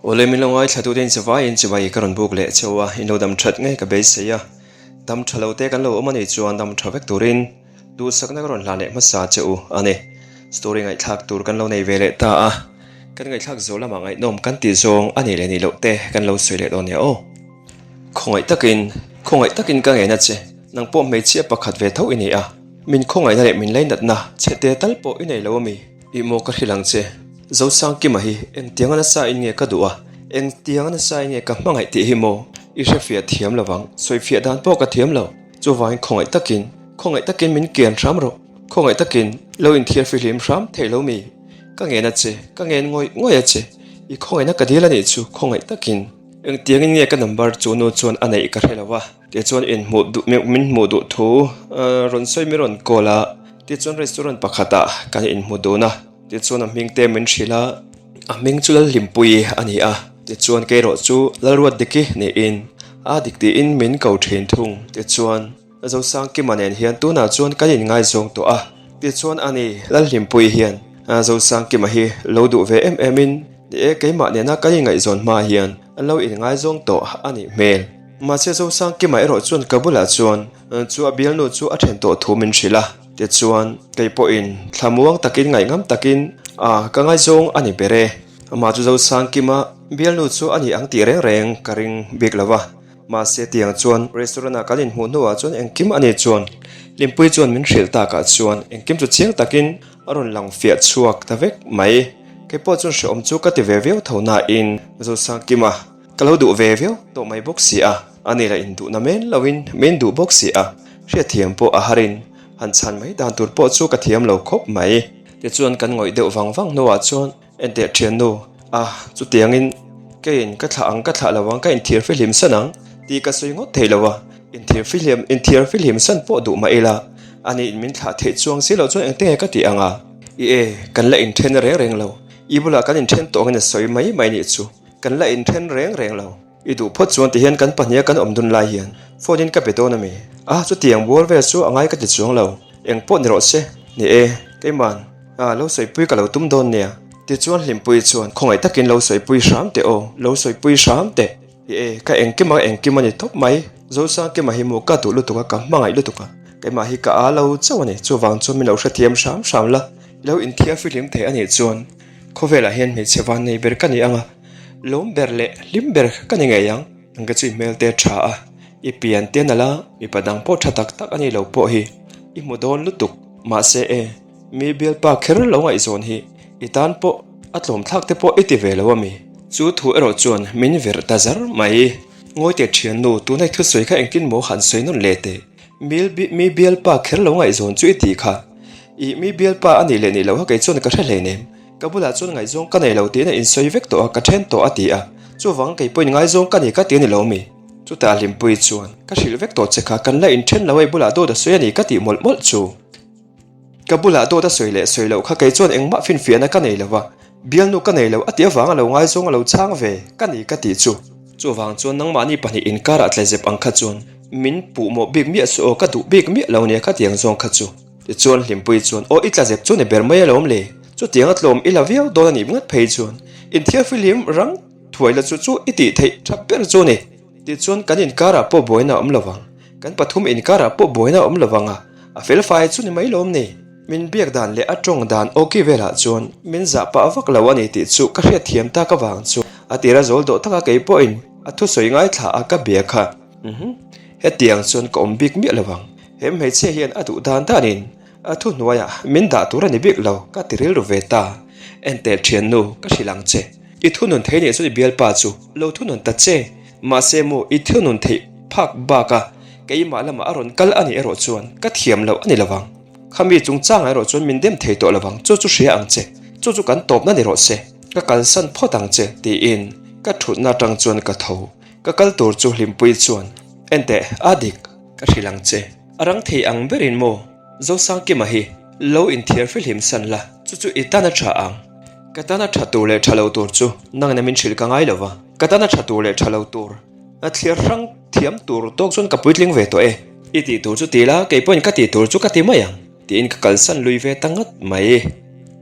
Awle min lo ngaithla tute in chivai in chibai ka rawn buk leh cheu a, in lo dam that ngei ka beisei a, dam tha lo te kan lo awm a nih chuan dam tha vek turin duhsakna ka rawn hlan leh hmasa che u a ni. Story ngaihthlak tur kan lo nei ve leh ta a, kan ngaihthlak zawh lamah ngaihnawm kan tih zawng a nih leh nih loh te kan lo sawi leh dawn nia aw. Khawngaih takin, khawngaih takin ka ngen a che, nang pawh hmeichhia pakhat ve tho i ni a, min khawngaihna leh min lainatna chhe te tal pawh i nei lo a mi? Ih maw ka hrilh ang che, Zosangkima hi engtianga nasa in nge ka duh a, engtianga nasa in nge ka hmangaih tih hi maw i hrefiah thiam lo vang, sawifiah dan pawh ka thiam lo, chuvangin khawngaih takin, khawngaih takin min kian hram rawh, khawngaih takin lo inthiar fihlim hram thei lo mi, ka ngen a che, ka ngen ngawih ngawih a che, i khawngaihna ka dil a nih chu khawngaih takin. Engtiangin nge ka number chu nu chuan a neih ka hre lo a, tichuan inhmuh duh min hmuh duh thu rawn sawi mi rawn call a, tichuan restaurant pakhatah kan inhmu dun a, tichuan a hming te min hrilh a, a hming chu Lalhlimpuii a ni a, tichuan keirawh chu Lalruatdiki niin a dik tiin min ko thin thung, tichuan. Zosangkima nen hian tunah chuan kan inngaizawng tawh a, tichuan ani Lalhlimpuii hian Zosangkima hi lo duh ve em em in, ni e keimah nena kan inngaihzawn hma hian an lo inngaizawng tawh a nih hmel. Mahse Zosangkima erawh chuan ka bulah chuan chu a bialnu chu a then tawh thu min hrilh a, tichuan kei pawhin thlamuang takin ngaihngam takin a ka ngaizawng a ni ber e. Amah chu Zosangkima bialnu chu a ni ang tih reng reng ka ring bik lo va. Mahse tiang chuan restaurant ah kan inhmuh hnuah chuan engkim a ni chuan Hlimpuii chuan min hrilh takah chuan engkim chu chiang takin a rawn lang fiah chhuak ta vek mai. Kei pawh chuan hrehawm chu ka ti ve viau tho nain Zosangkima ka lo duh ve viau tawh mai bawk si a, ani lah induhna men loin min duh bawk si a, hriatthiam pawh a harin han chhan mai dan tur pawh chu ka thiam lo khawp mai. Tichuan kan ngawih deuh vang vang hnuah chuan Enteh thiannu, a, chutiangin keiin ka thlah ang ka thlah lo ang, ka inthiar fihlim san ang tih ka sawi ngawt thei lo a, inthiar fihlim inthiar fihlim san pawh duh mah ila, aniin min thlah theih chuang si loh chuan engte nge ka tih ang a? I e, kan la inthen reng reng lo, i bulah kan inthen tawh angin a sawi mai mai nih chu, kan la inthen reng reng lo. I duh phawt chuan tihian kan pahniha kan awm dun lai hian phone in ka be dawn a mi? A, chutiang bual vel chu a ngai ka ti chuang lo. Eng pawh ni rawh se. Ni e, keiman, a, lo sawipui ka lo tum dawn nia. Tichuan Hlimpuii chuan khawngaih takin lo sawipui hram teh aw, lo sawipui hram teh. Ni e, ka engkim a engkim a ni tawp mai. Zosangkima hi maw ka duh lutuk a, ka hmangaih lutuk a. Keimah hi ka a lo chauh a ni. Chuvang chuan min lo hrethiam hram hram la. I lo inthiar fihlim thei a nih chuan khawvelah hian hmeichhe van nei ber ka ni ang a. Lawm ber leh hlim ber ka ni ngei ang. Ang ka chu i hmel te a tha a, i pian te nalh a, mipa dang pawh tha tak tak a ni lo pawh hi i hmu dawn lutuk. Mahse e, mi bialpa kher lo ngaihzawn hi i tan pawh a tlawm thlak te pawh i ti ve lo a mi? Chu thu erawh chuan min verh ta zar mai. Ngawite thiannu, tuna i thusawi kha engtin maw han sawi nawn leh teh? Mi bialpa kher lo ngaihzawn chu i tih kha. Ih, mi bialpa a nih leh nih loh kha kei chuan ka hre hleinem. Ka bulah chuan ngaihzawng ka nei lo tiin a insawi vek tawh a, ka then tawh a ti a. Chuvang kei pawhin ngaihzawng ka ni ka ti a ni lo mi? Chutah Hlimpuii chuan, Ka hrilh vek tawh che kha, kan la inthen lo a i bulah dawt a sawi a ni ka tih mawlh mawlh chu. Ka bulah dawt a sawi leh sawi loh kha kei chuan engmah finfiahna ka nei lo va, bialnu ka nei lo a tih avanga lo ngaizawng a lo chhang ve ka ni ka tih chu. Chuvang chuan nangmahni pahnih inkarah tlaizep ang kha chuan min puh mawh bik miah suh aw, ka duh bik miah lo nia khatiang zawng kha chu. Tichuan Hlimpuii chuan, Aw i tla zep chu ni ber mai alawm le, chutiang a tlawm i la viau dawn a nih ngat phei chuan inthiar fihlim rang thuai la chu chu i tih theih tha ber chu ni. Tichuan kan inkarah pawh buaina a awm lo vang, kan pathum inkarah pawh buaina a awm lo vang a, a fel fai chu ni mai lawm ni. Min biak dan leh a tawng dan awki velah chuan min zah pah vak lo a ni tih chu ka hriatthiam tak avang chuan a tira zawl dawh taka kei pawhin a thusawi ngaithla a ka bia kha. Umm hetiang chuan ka awm bik miah lo vang. He hmeichhia hian a duh dan danin a thuhnuaiah min dah tur a ni bik lo ka ti rilru ve ta. Enteh thiannu ka hrilh ang che. I thunun thei nih chuan i bialpa chu lo thunun ta che. Mahse maw i thunun theih phak baka keimah lamah a rawn kal a nih erawh chuan ka thiam loh a ni lo vang. Khami chungchangah erawh chuan min dem thei tawh lo vang chu chu hria ang che. Chu chu kan tawpna ni rawh se. Ka kalsan phawt ang che tiin ka thutna atang chuan ka tho. Ka kal tur chu Hlimpuii chuan enteh a dik. Ka hrilh ang che. A rang thei ang berin maw? Zosangkima hi lo inthiar fihlim san la, chu chu i tan a tha ang. Ka tan a tha tur leh tha lo tur chu nangin min hrilh ka ngai lo va, ka tan a tha tur leh tha lo tur a thliar hrang thiam tur tawk chuan ka puitling ve tawh e. I tih tur chu ti la, kei pawhin ka tih tur chu ka ti mai ang, tiin ka kalsan lui ve ta ngat mai.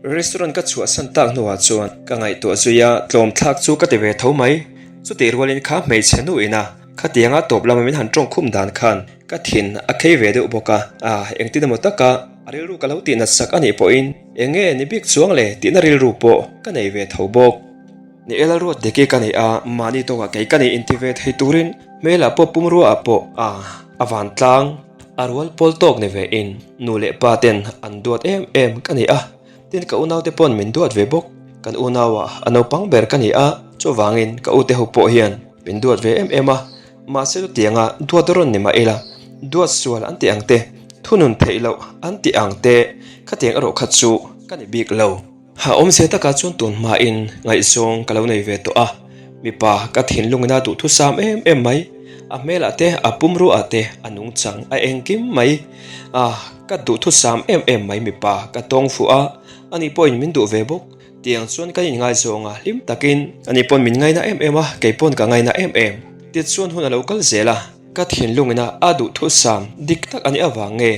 Restaurant ka chhuahsan tak hnuah chuan ka ngaihtuah zui a, tlawm thlak chu ka ti ve tho mai. Chutih rualin kha hmeichhe nu ina khatianga tawp lama min han tawng khum dan khan ka thin a khei ve deuh bawk a, a engtin emaw taka a rilru ka lo tih nat sak anih pawhin eng nge ni bik chuang le tihna rilru pawh ka nei ve tho bawk. Ni e Lalruat diki ka nei a, mahni tawkah kei ka nei inti ve thei turin hmelah pawh pumrua ah pawh a a vantlang a rual pawl tawk ni ve in nu leh pa ten an duat em em ka ni a, tin ka unau te pawn min duat ve bawk, kan unau ah a naupang ber ka ni a, chuvangin ka u te ho pawh hian min duat ve em em a, mahse chutianga duat rawn ni mah ila duat sual an tih ang te, thunun theih loh an tih ang te khatiang erawh kha chu ka ni bik lo. Ha awmzia takah chuan tun hmain ngaihzawng ka lo nei ve tawh a, mipa ka thinlungin a duhthusam em em mai, a hmelah te, a pumruah te, a nungchang a engkim mai a, ka duhthusam em em mai mipa ka tawng fuh a, ani pawhin min duh ve bawk, tiang chuan kan inngaizawng a hlim takin ani pawn min ngaina em em a, kei pawn ka ngaina em em, tichuan hun a lo kal zel a, ka thinlungin a duhthusam dik tak a nih avang nge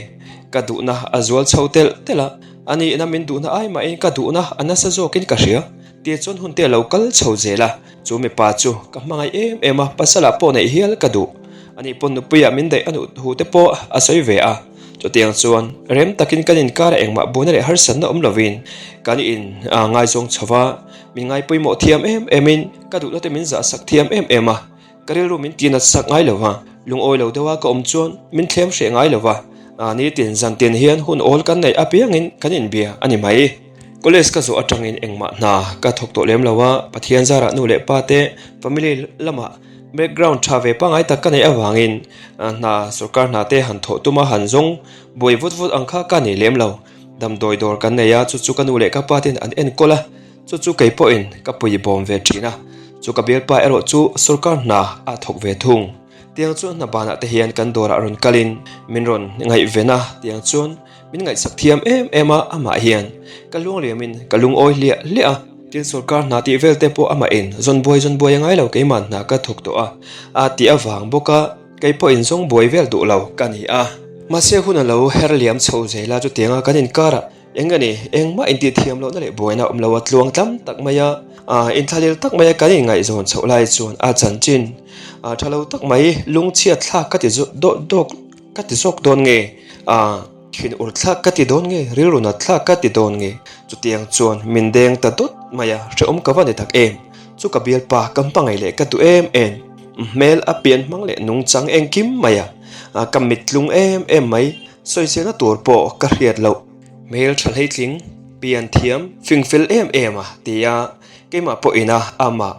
ka duhna a zual chho telh telh a. A nihna min duhna ai mahin ka duhna a nasa zawkin ka hria. Tia chuan hun te a lo kal chho zel a, chu mipa chu ka hmangaih em em a, pasalah pawh neih hial ka duh. Ani pawn nupuiah min daih a nuh thu te pawh a sawi ve a. Chutiang chuan rem takin kan inkar a engmah buaina leh harsatna awm lovin kan in ngaizawng chho va, min ngaipawimawh thiam em emin ka duhna te min zahsak thiam em em a. Ka rilru min ti nat sak ngai lo va, lungawi lo deuha ka awm chuan min thlem hreh ngai lo va, nitin zan tin hian hun awl kan neih apiangin kan inbia a ni mai. College ka zawh atangin engmah hna ka thawk tawh lem lo a, Pathian zarah nu leh pa te family lamah background tha ve pangngai tak ka neih avangin hna sorkar hna te han thawh tuma han zawng buai vut vut ang kha ka nei lem lo. Damdawi dawr kan nei a, chu chu ka nu leh ka pa ten an enkawl a. Chu chu kei pawhin ka pui bawm ve thin a, chu ka bialpa erawh chu sorkar hna a thawk ve thung. Tiang chuan hna banah te hian kan dawrah rawn kalin min rawn ngaihven a, tiang chuan min ngaihsak thiam em em a, amah hian ka luangliamin ka lungawi hliah hliah a. Tin sorkar hna tih vel te pawh amahin zawn buai zawn buai a ngai lo keimah hna ka thawk tawh a, a tih avang bawk a kei pawhin zawng buai vel duh lo ka ni a. Mahse hun a lo her liam chho zel a, chutianga kan inkarah Eng a ni, engmah intih thiam lohna leh buaina awm lo a tluang tlam tak mai a, inthlahlel tak maia kan inngaihzawn chhoh lai chuan a chanchin tha lo tak mai lungchhiat thlak ka ti dawk ka ti zawk dawn nge, thin ur thlak ka ti dawn nge, rilru nat thlak ka ti dawn nge, chutiang chuan min deng ta dawt mai a, hrehawm ka va ni tak em, chu ka bialpa ka hmangaih leh ka duh em em, hmel a pian hmang leh nungchang engkim mai a, ka mittlung em em mai, sawiselna tur pawh ka hriat loh. Hmel tha hleitling, pian thiam, fing fel em em a ti a, keimah pawh ina amah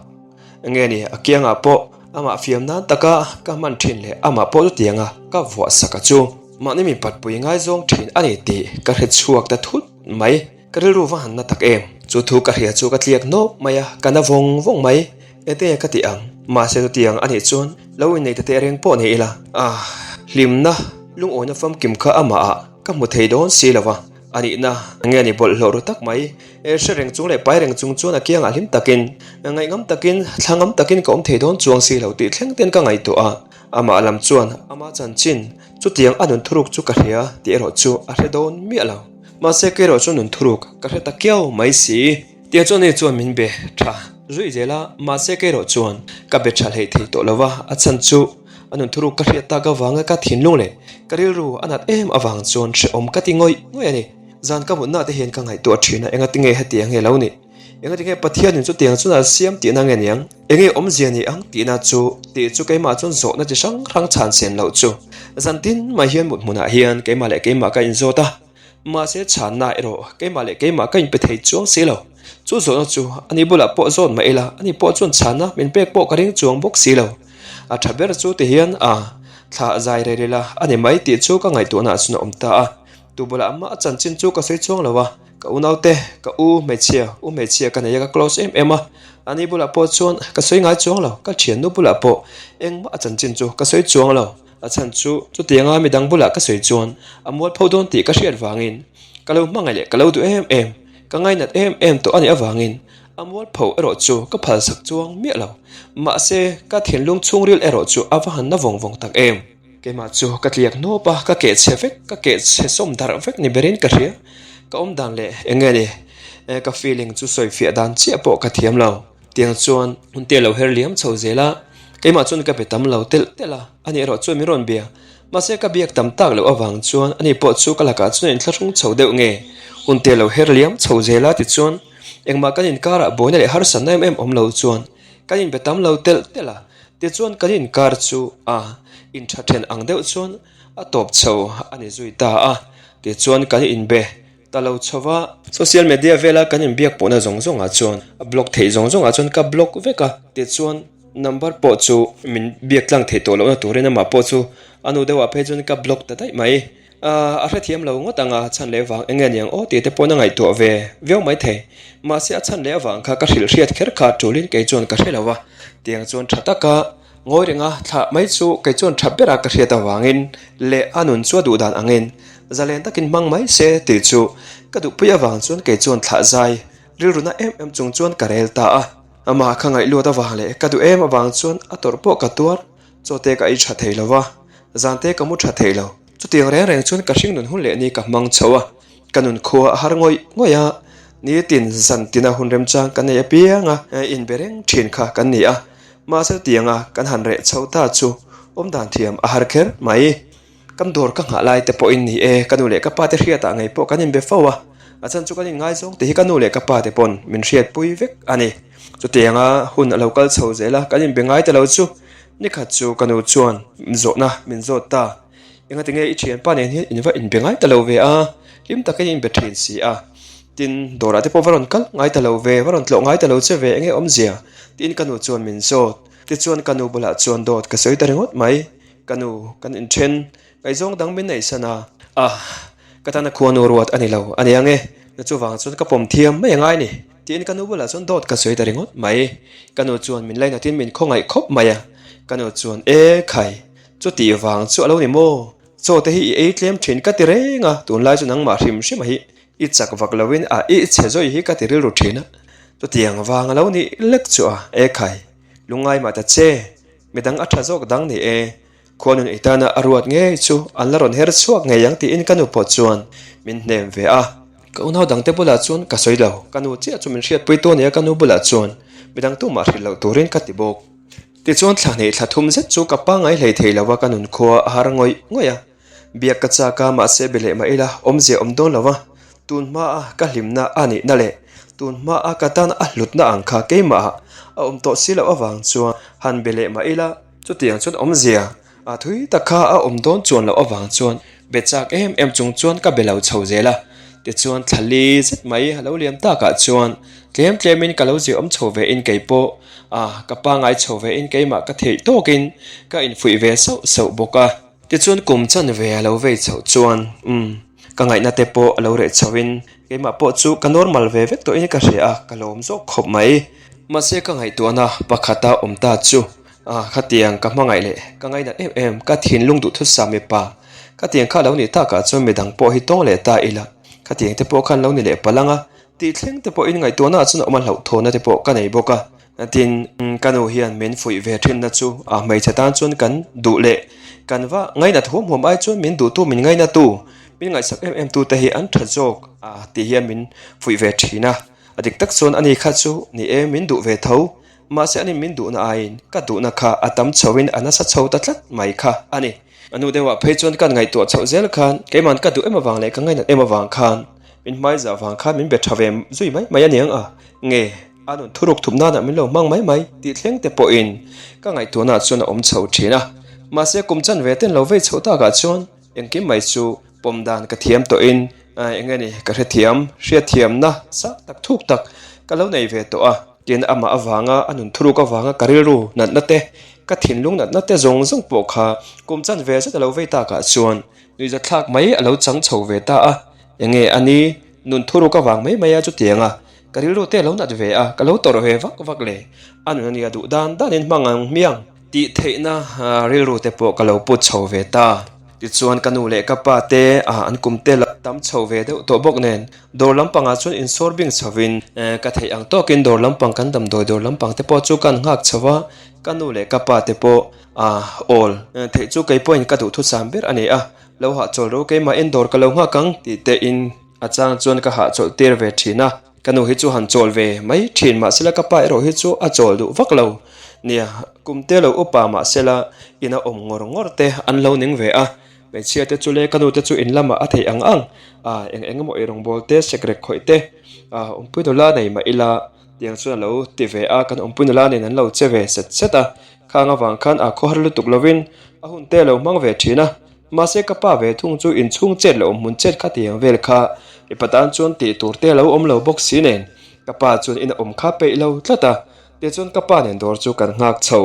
nge ni a kiangah pawh amah fiam nan taka ka hman thin leh amah pawh chutianga ka vuah sak a chu. Mahni min patpui ngaizawng thin a ni tih ka hre chhuak ta thut mai. Ka rilru va han na tak em? Chu thu ka hria chu ka tliak nawk mai a, ka na vawng vawng mai. Enge ka tih ang? Mahse chutiang a nih chuan lo innei ta teh reng pawh ni ila. Ah, hlimna, lungawina famkim kha amahah ka hmu thei dawn si lo va, a nihna nge ni bawlhhlawh ru tak mai. E hre reng chung leh pai reng chung chuan a kiangah hlim takin, ngaihngam takin, thlangam takin ka awm thei dawn chuang si lo tih thleng ten ka ngaihtuah a. Amah lam chuan ama chanchin chutiang a nun thuruk chu ka hria tih erawh chu a hre dawn miah lo. Mahse kei erawh chu nun thuruk ka hre ta kiau mai si. Tia chuan ani chuan min be tha zui zel a, mahse kei erawh chuan ka be tha hleih thei tawh lo va, a chhan chu a nun thuruk ka hriat tak avanga ka thinlung leh ka rilru a nat em avang chuan hrehawm ka ti ngawih ngawih a ni. Zan ka mutna te hian ka ngaihtuah thin a, engati nge hetiang hi a lo nih? Engati nge Pathianin chutiang chuan a siam tihna nge niang? Enge awmzia ni ang tihna chu tih chu keimah chuan zawhna chi hrang hrang chhan sen loh chu. Zan tin mai hian mut hmunah hian keimah leh keimah ka inzawt a, mahse chhanna erawh keimah leh keimah ka inpe thei chuang si lo. Chu zawhna chu ani bulah pawh zawt mah ila ani pawh chuan chhanna min pek pawh ka ring chuang bawk si lo. A tha ber chu ti hian a thla zai rel ila a ni mai tih chu ka ngaihtuahnaah chuan a awm ta a. Tu bulah mah a chanchin chu ka sawi chuang lo a. Ka unaute, ka u hmeichhia, u hmeichhia ka nei a, ka close em em a, ani bulah pawh chuan ka sawi ngai chuang lo, ka thiannu bulah pawh engmah a chanchin chu ka sawi chuang lo, a chhan chu chutianga midang bulah ka sawi chuan a mualpho dawn tih ka hriat vangin ka lo hmangaih leh ka lo duh em em, ka ngainat em em tawh a nih avangin a mualpho erawh chu ka phalsak chuang miah lo, mahse ka thinlung chhungril erawh chu a va han na vawng vawng tak em. Keimah chu ka tliak hnawp a, ka keh chhe vek, ka keh chhe sawm darh vek ni berin ka hria. Ka awm dan leh eng nge ni? Ka feeling chu sawi fiah dan chiah pawh ka thiam lo. Tiang chuan hun te lo her liam chho zel a, keimah chuan ka be tam lo telh telh a, ani erawh chuan min rawn bia. Mahse ka biak tam tak loh avang chuan ani pawh chu ka lakah chuan a inthlahrung chho deuh nge. Hun te lo her liam chho zel a tichuan engmah kan inkarah buaina leh harsatna em em awm lo chuan kan inbe tam lo telh telh a, tichuan kan inkar chu a intha then ang deuh chuan a tawp chho a ni zui ta a, tichuan kan inbe ta lo chho va. Social media vela kan inbiak pawhna zawng zawngah chuan a block theih zawng zawngah chuan ka block vek a, tichuan number pawh chu min biak tlang theih tawh lohna turin amah pawh chu a nu deuhah phei chuan ka block ta daih mai. A hrethiam lo ngawt ang a chhan leh vang eng nge niang aw tih te pawhin a ngaihtuah ve viau mai thei. Mahse a chhan leh avang kha ka hrilh hriat kher kha tulin kei chuan ka hre lo a, tiang chuan tha taka ngawi renga thlah mai chu kei chuan tha bera ka hriat avangin leh a nun chu a duh dan angin zalen takin hmang mai se tih chu ka duhpui avang chuan kei chuan thlah zai rilru na em em chung chuan ka rel ta a. Amah kha ngaihluat avang leh ka duh em avang chuan a tawrh pawh ka tuar chaw te ka ei tha thei lo va, zan te ka mu tha thei lo. Chutiang reng reng chuan ka hring nun hun leh ni ka hmang chho a, ka nun khua a har ngawih ngawih a, nitin zan tina hun remchang kan nei apiang a, inbe reng thin kha kan ni a, mahse chutianga kan han reh chho ta chu awmdan thiam a har kher mai. Kam dawr ka nghah lai te pawhin ni e, ka nu leh ka pa te hriatah ngei pawh kan inbe fo a, a chhan chu kan inngaizawng tih hi ka nu leh ka pa te pawn min hriatpui vek a ni. Chutianga hun a lo kal chho zel a, kan inbe ngai ta lo chu nikhat chu ka nu chuan zawhna min zawt ta. Engati nge i thianpa nen hian in va inbe ngai ta lo ve a, hlim takin in be thin si a. Tin, dawrah te pawh va rawn kal ngai ta lo ve, va rawn tlawh ngai ta lo che ve, enge awmzia? Tiin ka nu chuan min zawt. Tichuan ka nu bulah chuan dawt ka sawi ta ringawt mai. Ka nu, kan inthen, ngaihzawng dang min neihsan a. A, ka tana khuanu ruat a ni lo a nia nge, na chuvang chuan ka pawm thiam mai a ngai ni. Tiin ka nu bulah chuan dawt ka sawi ta ringawt mai. Ka nu chuan min lainatin min khawngaih khawp mai a. Ka nu chuan, E khai, Chutih vang chu a lo ni maw? Chaw te hi i ei tlem thin ka ti reng a, tunlai chu nangmah hrim hrim a hi i chak vak loin a i chhe zawi hi ka ti rilru thin a. Chutiang vang a lo nih lek chu a, e khai, lungngai mah ta che, midang a tha zawk dang ni e, khuanun i tana a ruat ngei chu an la rawn her chhuak ngei ang tiin ka nu pawh chuan min hnem ve a. Ka unau dangte bulah chuan ka sawi lo, ka nu chiah chu min hriatpui tu a nia ka nu bulah chuan midang tumah hrilh loh turin ka ti bawk. Tichuan thla hnih thla thum zet chu ka pangngai hlei thei lo a, ka nun khua a har ngawih ngawih a. Biak ka chak a, mahse be leh mah ila awmzia awm dawn lo a, tun hmaa ka hlimna a nihna leh tun hmaa ka tan a hlutna ang kha keimah ah a awm tawh si loh avang chuan han be leh mah ila chutiang chuan awmzia a thui tak kha a awm dawn chuan loh avang chuan be chak em em chung chuan ka be lo chho zel a. Tichuan thla li zet mai a lo liam takah chuan tlem tlemin ka lo ziah awm chho ve in kei pawh a ka pangai chho ve in keimah ka theih tawkin ka infuih ve sauh sauh bawk a. Tichuan kum chan ve a lo vei chhoh chuan umm ka ngaihna te pawh a lo reh chho in keimah pawh chu ka normal ve vek tawhin ka hria a ka lawm zawk khawp mai. Mahse ka ngaihtuahna pakhata awm ta chu A, khatiang ka hmangaih leh ka ngainat em em, ka thinlung duhthusam mipa, khatiang kha lo nih takah chuan midang pawh hi tawng leh ta ila, khatiang te pawh khan lo ni leh palh ang a, tih thleng te pawhin ngaihtuahna ah chuan a awm a hlauhthawhna te pawh ka nei bawk a. Tin, ka nu hian min fuih ve thinna chu a hmeichhe tan chuan kan duh leh kan va ngainat huam huam ai chuan min duhtu min ngainatu, min ngaihsak em em tu te hi an tha zawk a tih hian min fuih ve thin a. A dik tak chuan ani kha chu ni e min duh ve tho. Mahse ani min duhna aiin ka duhna kha a tam chhoin a nasa chho ta tlat mai kha a ni. A nu deuhah phei chuan kan ngaihtuah chhoh zel khan keiman ka duh em avang leh ka ngainat em avang khan min hmaizah vang khan min be tha ve zui mai mai a niang a, nge a nun thuruk thup nanah min lo hmang mai mai tih thleng te pawhin ka ngaihtuahnaah chuan a awm chho thin a. Mahse kum chan ve ten lo vei chhoh takah chuan engkim mai chu Pawm dan ka thiam tawhin eng nge ni ka hrethiam, hriatthiamna sang tak thuk tak ka lo nei ve tawh a. Tin, amah avanga a nun thuruk avanga ka rilru natna te, ka thinlung natna te zawng zawng pawh kha kum chan ve zet a lo vei takah chuan nuihzathlak mai a lo chang chho ve ta a. Eng nge a ni nun thuruk avang mai mai a chutianga ka rilru te a lo nat ve a, ka lo tawrh ve vak vak le. A nun a nia duh dan danin hmang ang hmiang tih theihna rilru te pawh ka lo put chho ve ta. Tichuan ka nu leh ka pa te an kum te la tam chho ve deuh tawh bawk nen dawr lampangah chuan insawr bing chhovin ka theih ang tawkin dawr lampang kan damdawi dawr lampang te pawh chu kan nghak chho a, ka nu leh ka pa te pawh awl theih chu kei pawhin ka duhthusam ber a ni a, lo hahchawl ro keimahin dawr ka lo nghak ang tih te in a chang chuan ka hahchawlh tir ve thin a. Ka nu hi chu han chawl ve mai thin mahsela ka pa erawh hi chu a chawl duh vak lo. Nia, kum te lo upa mahsela ina awm ngawr ngawr te an lo ning ve a. Hmeichhia te chu le ka nu te chu in lamah a theih ang ang a, eng eng emaw eirawngbawl te, sekrek khawih te, awmpui nula nei mah ila tiang chuan a lo ti ve a, kan awmpui nula nen an lo che ve set set a. Khang avang khan a khawhar lutuk lovin a hun te a lo hmang ve thin a. Mahse ka pa ve thung chu inchhung chet leh awmhmun chet kha tiang vel kha mipa tan chuan tih tur te a lo awm lo bawk si nen ka pa chuan in a awm kha peih lo tlat a, tichuan ka pa nen dawr chu kan nghak chho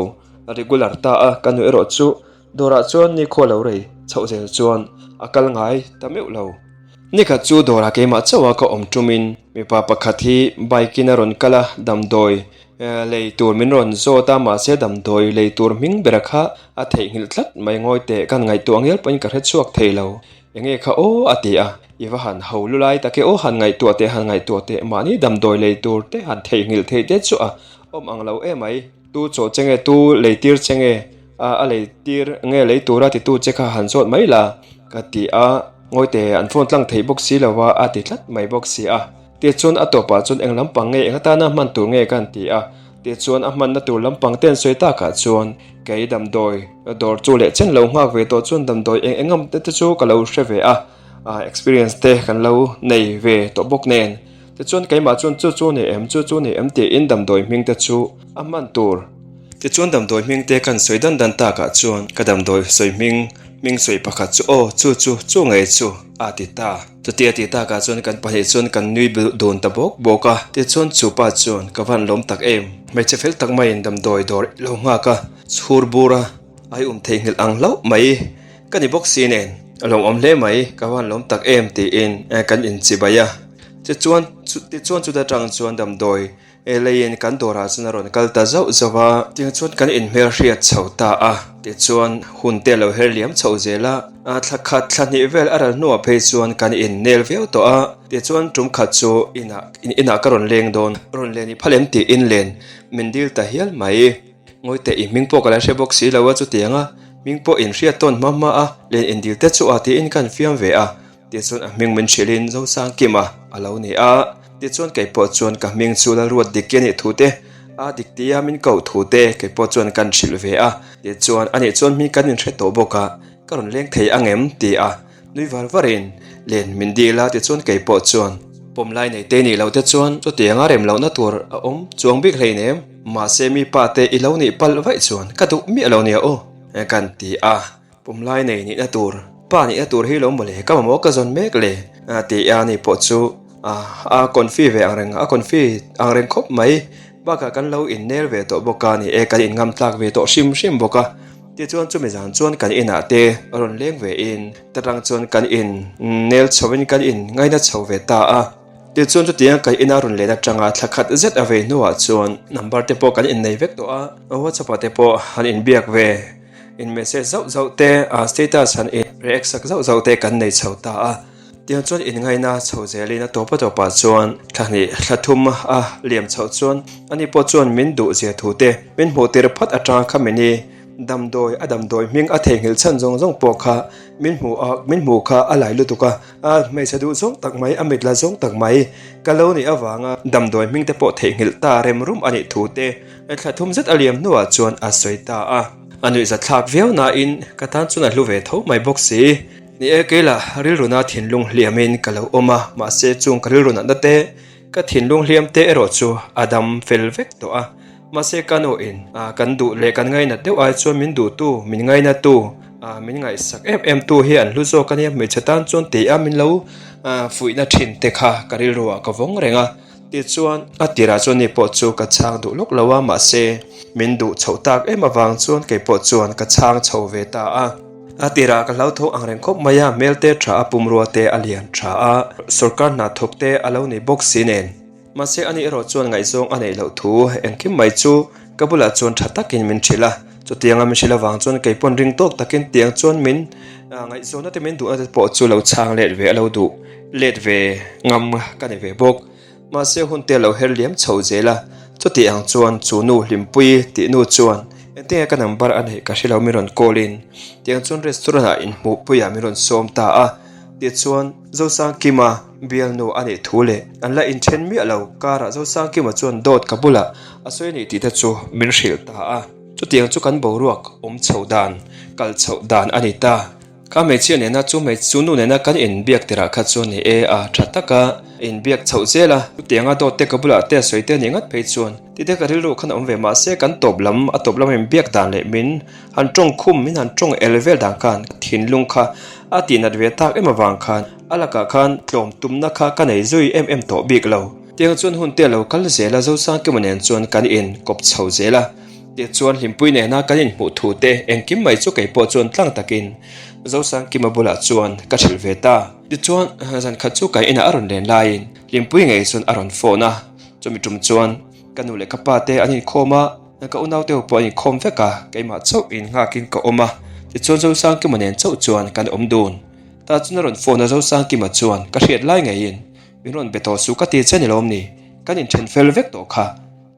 regular ta a, ka nu erawh chu dawrah chuan nikhua lo rei chhoh zel chuan a kal ngai ta meuh lo. Nikhat chu dawrah keimah chauh a ka awm tumin mipa pakhat hi bike in a rawn kal a, damdawi Lei tur min rawn zawt a, mahse damdawi lei tur hming bera kha a theihnghilh tlat mai ngawi teh kan ngaihtuah ngial pawhin ka hre chhuak thei lo. Enge kha aw a ti a, i va han ho lu lai tak e aw han ngaihtuah teh han ngaihtuah teh mahni damdawi lei tur te han theihnghilh theih te chu a awm ang lo emai, tu chaw che nge tu lei tir che nge a lei tir nge lei tura titu che kha han zawt mai la ka ti a, ngawi teh an phone tlang thei bawk si lo a a ti tlat mai bawk si a. Tichuan a tawpah chuan eng lampang nge eng atana hman tur nge kan ti a, tichuan a hmanna tur lampang te an sawi takah chuan kei damdawi dawr chu leh chen lo nghak ve tawh chuan damdawi eng eng am te te chu ka lo hre ve a, experience te kan lo nei ve tawh bawk nen. Tichuan keimah chuan chu chu ni em chu chu ni em tiin damdawi hming te chu a hman tur. Tichuan damdawi hming te kan sawi dan dan takah chuan ka damdawi sawi hming hming sawi pakhat chu aw chu chu chu ngei chu a ti ta. Chutia tih takah chuan kan pahnih chuan kan nui dun ta bawk bawk a, tichuan chu pa chuan ka van lawm tak em. Hmeichhe fel tak maiin damdawi dawr i lo nghak a, chhur bur a, ai um theihnghilh ang hlauh mai ka ni bawk si nen a lawmawm hle mai, ka van lawm tak em tiin kan inchibai a. Tichuan tichuan chuta tang chuan damdawi Leiin kan dawrah chuan a rawn kal ta zauh zauh a, tiang chuan kan inhmel hriat chho ta a, tichuan hun te a lo her liam chho zel a, thla khat thla hnih vel a ral hnuah phei chuan kan innel viau tawh a, tichuan tum khat chu inah inah ka rawn leng dawn, rawn len i phal em tiin len min dil ta hial mai. Ngawi teh i hming pawh ka la hre bawk si lo a chutiang a, hming pawh inhriat tawn hma hma a, len indil te chu a tiin kan fiam ve a. Tichuan a hming min hrilhin Zosangkima a lo ni a, tichuan kei pawh chuan ka hming chu Lalruat Dikki a nih thu te, a dik tia min koh thu te kei pawh chuan kan hrilh ve a, tichuan ani chuan hming kan inhre tawh bawk a, ka rawn leng thei ang em? ti a nui var varin len min dil a, tichuan kei pawh chuan pawm lai nei te nih loh te chuan chutianga rem lohna tur a awm chuang bik hleinem, mahse mi pa te i lo nih palh vaih chuan ka duh miah lo nia aw kan ti a. Pumlai nei nihna tur, pa nihna tur hi lo mawle, ka mamawh ka zawn mek le a ti a, ani pawh chu a confi ve ang reng, a confi ang reng khawp mai. Bakah kan lo innel ve tawh bawk a ni e, kan inngam tlak ve tawh hrim hrim bawk a. Tichuan chumi zan chuan kan inah te rawn leng ve in, ta tang chuan kan in nel chho in kan in ngaina chho ve ta a. Tichuan chutiang kan ina rawn len atanga thla khat zet a vei hnuah chuan number te pawh kan innei vek tawh a, WhatsApp ah te pawh han inbiak ve. In message zauh zauh te, a status han in react sak zauh zauh te kan nei chho ta a. Tiang chuan inngaina chho zelin a tawpa tawpah chuan thla hnih thla thum a liam chhoh chuan ani pawh chuan min duh zia thu te min hmuh tir phat atanga kha mini damdawi a damdawi hming a theihnghilh chhan zawng zawng pawh kha min hmuh a min hmuh kha a lai lutuk a, a hmeichhe duh zawng tak mai a mit la zawng tak mai ka lo nih avanga damdawi hming te pawh theihnghilh ta rem rum a nih thu te Thla thum zet a liam hnuah chuan a sawi ta a. A nuihzathlak viau nain ka tan chuan a hlu ve tho mai bawk si. Ni e, kei lah rilruna thinlung hliamin ka lo awm a, mahse chung ka rilru natna te, ka thinlung hliam te erawh chu a dam fel vek tawh a. Mahse ka nuin kan duh leh kan ngainat deuh ai chuan min duhtu, min ngainatu, min ngaihsak em em tu hi an hlu zawk a nia, hmeichhe tan chuan ti a min lo fuihna thin te kha ka rilruah ka vawng reng a. Tichuan, a tirah chuan ni pawh chu ka chhang duh lawk lo a, mahse, min duh chhoh tak em avang chuan kei pawh chuan ka chhang chho ve ta a. A tirah ka hlauthawng ang reng khawp mai a, hmel te tha a, pumrua te a lian tha a, sawrkar hna thawk te a lo ni bawk si nen. Mahse, ani erawh chuan ngaihzawng a neih loh thu engkim mai chu ka bulah chuan tha takin min hrilh a. Chutianga min hrilh avang chuan kei pawn ring tawk takin tiang chuan min ngaihzawnna te min duhna te pawh chu lo chhang let ve a lo duh let ve ngam ka ni ve bawk. Mahse hun te lo her liam chho zel a, chuti ang chuan chu nu Hlimpuii tih nu chuan engtinge ka number a neih ka hre lo min rawn call in tiang chuan restaurant ah inhmuhpuiah min rawn sawm ta a, tichuan Zosangkima. bialnu a nih thu leh an la inthen miah lo karah Zosangkima chuan dawt ka bulah a sawi a nih tih te chu min hrilh ta a. Chutiang chu kan boruak awm chhoh dan, kal chhoh dan a ni ta. Kha hmeichhia nena chu hmeichhe nu nena kan inbiak tirah kha chuan ni e a tha taka inbiak chhoh zel a, chutianga dawt te ka bulah te a sawi te a nih ngat phei chuan tite ka rilru khan a awm ve mahse kan tawp lam a tawp lama inbiak dan leh min han tawng khum min han tawng el vel dan khan thinlung kha a tihnat ve tak em avang khan a lakah khan tlawm tumna kha ka nei zui em em tawh bik lo. Tiang chuan hun te a lo kal zel a Zosangkima nen chuan kan in kawp chho zel a. Tichuan Hlimpui nena kan inhmuh thu te engkim mai chu kei pawh chuan tlang takin Zosangkima bulah chuan ka hrilh ve ta. Tichuan zan khat chu kan inah a rawn len laiin Hlimpui ngei chuan a rawn phone a, chumi tum chuan ka nu leh ka pa te an inkhawm a, ka unaute ho pawh an inkhawm vek a, keimah chauh in nghakin ka awm a, tichuan Zosangkima nen chauh chuan kan awm dun. Tah chuan a rawn phone a Zosangkima chuan ka hriat lai ngeiin min rawn be tawh suh ka ti che ni lawm ni, kan inthen fel vek tawh kha.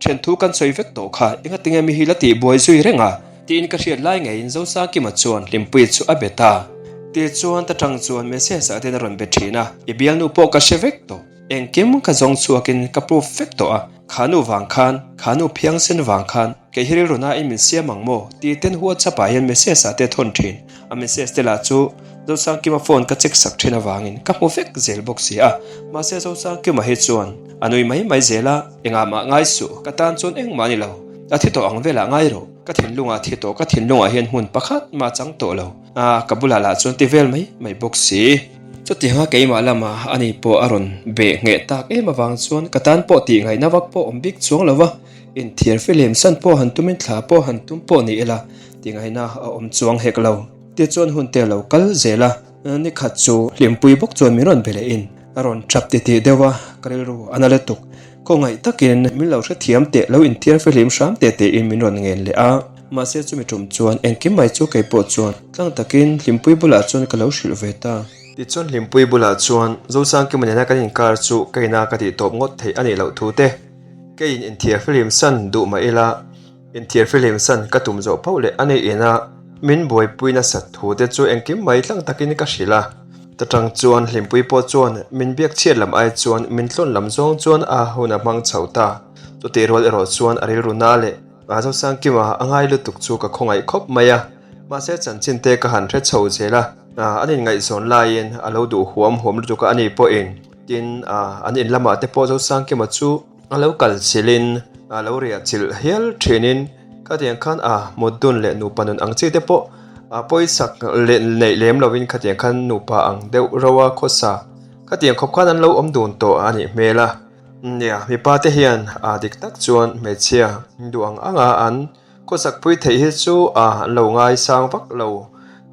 Thian thu kan sawi vek tawh kha, engatinge mi hi la tih buai zui reng a? Tiin ka hriat lai ngeiin Zosangkima chuan Hlimpuii chu a be ta. Tichuan ta tang chuan message ah ten a rawn be thin a, i bialnu pawh ka hre vek tawh. Engkim ka zawng chhuakin ka proof vek tawh a, kha nu vang khan, kha nu phiangsen vang khan, kei hi rilru nain min siam ang maw? Ti ten WhatsApp ah hian message ah te thawn thin. A message te lah chu Zosangkima phone ka check sak thin avangin ka hmu vek zel bawk si a, mahse Zosangkima hi chuan a nui mai mai zel a. Engah mah ngai suh, ka tan chuan engmah a ni lo. A thi tawh ang velah ngai rawh. Ka thinlungah thi tawh, ka thinlungah hian hmun pakhat mah chang tawh lo. A, ka bulah lah chuan ti vel mai mai bawk si. Chutianga keimah lama ani pawh a rawn beh ngheh tak em avang chuan ka tan pawh tih ngaihna vak pawh awm bik chuang lo va, inthiar film san pawh han tumin thla pawh han tum pawh ni ila tih ngaihna a awm chuang hek lo. Tichuan hun te a lo kal zel a. Ni khat chu Hlimpui bawk chuan min rawn be leh in a rawn tap titih deuh a, ka rilru a na lutuk. Khawngaih takin min lo hrethiam teh, lo inthiar fihlim hram teh tiin min rawn ngen leh a. Mahse chumi tum chuan engkim mai chu kei pawh chuan tlang takin Hlimpui bulah chuan ka lo hrilh ve ta. Tichuan Hlimpui bulah chuan Zosangkima nena kan inkar chu ka ina ka tih tawp ngawt theih a nih loh thu te, keiin inthiar fihlim san duh mah ila, Inthiar fihlim san ka tum zawh pauh leh a nei ina min buaipui nasat thu te chu engkim mai tlang takin ka hrilh a. Ta tang chuan Hlimpui pawh chuan min biak chhiat lam ai chuan min tlawn lam zawng chuan a hun a hmang chho ta. Chutih rual erawh chuan a rilru na leh a Zosangkima a ngai lutuk chu ka khawngaih khawp mai a. Mahse chanchin te ka han hre chho zel a, an inngaihzawn laiin a lo duh huam huam lutuk a ani pawhin. Tin, an in lamah te pawh Zosangkima chu A lo kal chilhin a lo riah chilh hial thinin khatiang khan a mut dun leh nupa nun ang chi te pawh a pawisak leh neih lem lovin khatiang khan nupa ang deuh ro a khawsa khatiang khawp khan an lo awm dun tawh a nih hmel a. Nia, mipa te hian a dik tak chuan hmeichhia duh ang anga an khawsak pui theih hi chu a an lo ngaisang vak lo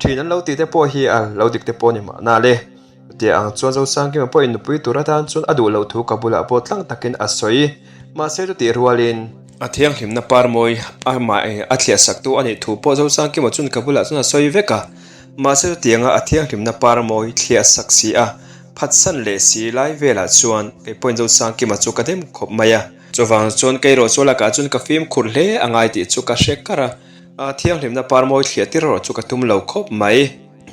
thin an lo tih te pawh hi a lo dik te pawh a ni mahna le. Chutia ang chuan Zosangkima pawhin nupui tur atan chuan a duh loh thu ka bulah pawh tlang takin a sawi. Mahse chutih rualin. A thianghlimna par mawi amah a thliah saktu a nih thu pawh Zosangkima chuan ka bulah chuan a sawi vek a. Mahse chutianga a thianghlimna par mawi thliah sak si a, phatsan leh si lai velah chuan kei pawhin Zosangkima chu ka dem khawp mai a. Chuvang chuan kei rawh chu lakah chuan ka fimkhur hle a ngai tih chu ka hre kar a. A thianghlimna par mawi thliah tir erawh chu ka tum lo khawp mai.